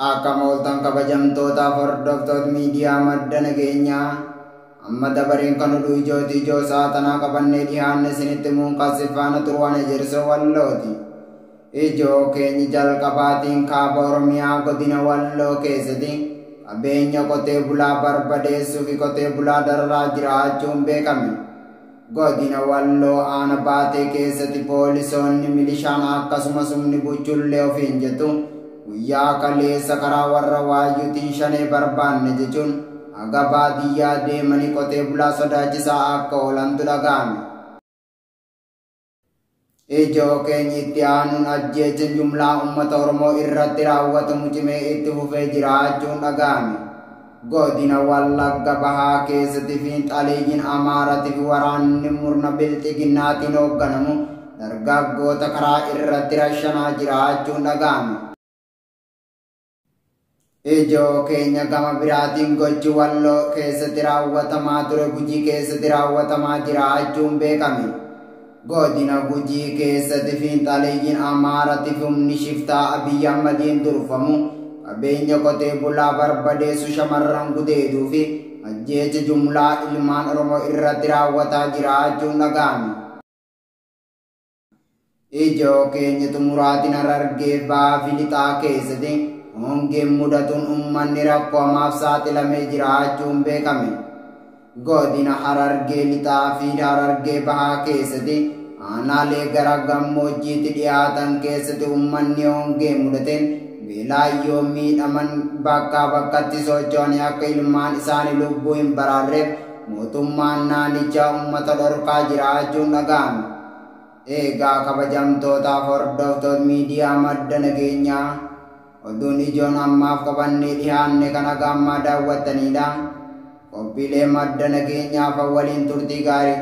Akka mooltan kabajamtootaaf hordoftoota miidiyaa madda nageenyaa amma dabareen kan oduu ijooti ijoo saatanaa qabannee dhiyaanne isinitti muunqassi faana turuwan ejersoo Wallooti. Ijoo keenya jalqabaatiin kaaba Oromiyaa godina Walloo keessatti qabeenya qotee bulaa barbadeessuu fi qotee bulaa dararaa jiraachuun beekame. Godina Walloo aana baatee keessatti poolisoonni milishaan akkasumas humni buchullee ofiin jettu guyyaa kaleessa karaa warra waayyuutiin shanee barbaanne jechuun haga baadiyyaa deemanii qotee bulaa sodaachisaa akka oolantu dhaga'ame. Ijoo keenya itti aanuun ajjeechaan jumlaa uummata Oromoo irratti raawwatamu cimee itti fufee jiraachuun dhaga'ame. Godina Wallagga Bahaa keessatti fiinxaleeyyiin Amaaratii fi waraanni murna bilxiginnaatiin hoogganamu dargaggoota karaa irratti rashanaa jiraachuun dhaga'ame. Ijoo keenya gama biraatiin gochi Walloo keessatti raawwatamaa ture Gujii keessatti raawwatamaa jiraachuun beekame. Godina Gujii keessatti fiinxaleeyyiin Amaaratii fi humni shiftaa Abiyyi Ahmadiin durfamu qabeenya qotee bulaa barbadeessu shamarran gudeeduu fi ajjeecha jumlaa ilmaan Oromoo irratti raawwataa jiraachuun dhaga'ame. Ijoo keenya xumuraatiin Harargee Bahaa fi Lixaa keessatti hongeen mudatuun uummanni rakkoo hamaaf saaxilamee jiraachuun beekame. Godina Harargee Lixaa fi Harargee Bahaa keessatti aanaalee gara gammoojjiitti dhiyaatan keessatti uummanni hongee mudateen beelaayyoo miidhaman bakkaa bakkatti socho'anii akka ilmaan isaanii lubbuu hin baraarreef mootummaan naannichaa uummata dhorkaa jiraachuun dhaga'ame. Eegaa kabajamtootaaf hordoftoota miidiyaa madda nageenyaa oduun ijoon ammaaf qabannee dhiyaanne kan haga ammaa daawwattanidha. Qophiilee madda nageenyaaf waliin turtii gaarii.